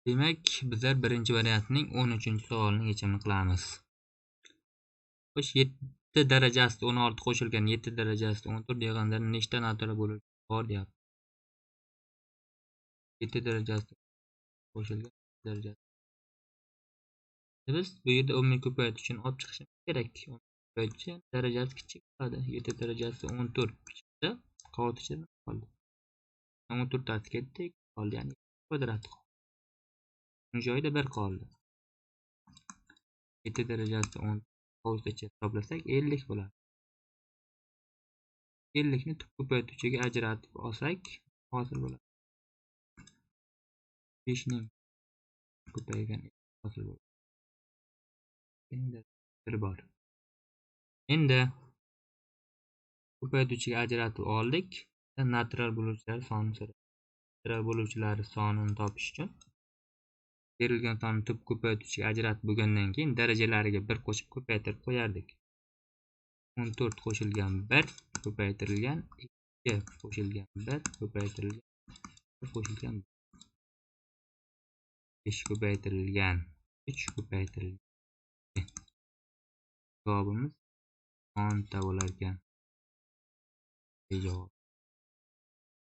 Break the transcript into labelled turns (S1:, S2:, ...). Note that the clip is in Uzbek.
S1: Demak, bizlar birinchi variantning 13-savolining yechimini qilamiz. Xo'sh, 7 darajasida 16 qo'shilgan 7 darajasida 14 yig'indida nechta natural bo'luvchi bor deyapti. 7 darajasida qo'shilgan darajasi. Biz bu yerda umumiy ko'paytirishni olib chiqishimiz kerak. Ko'paytirish darajasi kichik bo'ladi. 7 darajasi 14 chiqdi, qovut ichida qoldi. 14 tasi ketdi, qoldi, ya'ni kvadrat qoldi. Uning joyida 1 qoldi. 7 darajasi 10 qovut ichida hisoblasak 50 bo'ladi. 50 ni tub ko'paytuvchiga ajratib olsak hosil bo'ladi. 5 ning ko'paygan hosil bo'ladi. Endi 1 bor. Endi ko'paytuvchiga ajratib oldik. Natural bo'luvchilar sonini so'raydi. Natural bo'luvchilar sonini topish uchun berilgan sonni tub ko'paytuvchiga ajratib bo'lgandan keyin darajalariga 1 qo'shib ko'paytirib qo'yardik. 14 qo'shilgan 1 ko'paytirilgan 2 qo'shilgan 1 ko'paytirilgan 1 qo'shilgan 5 ko'paytirilgan 3 ko'paytirilgan. Javobimiz 10 ta bo'lar ekan. Javob.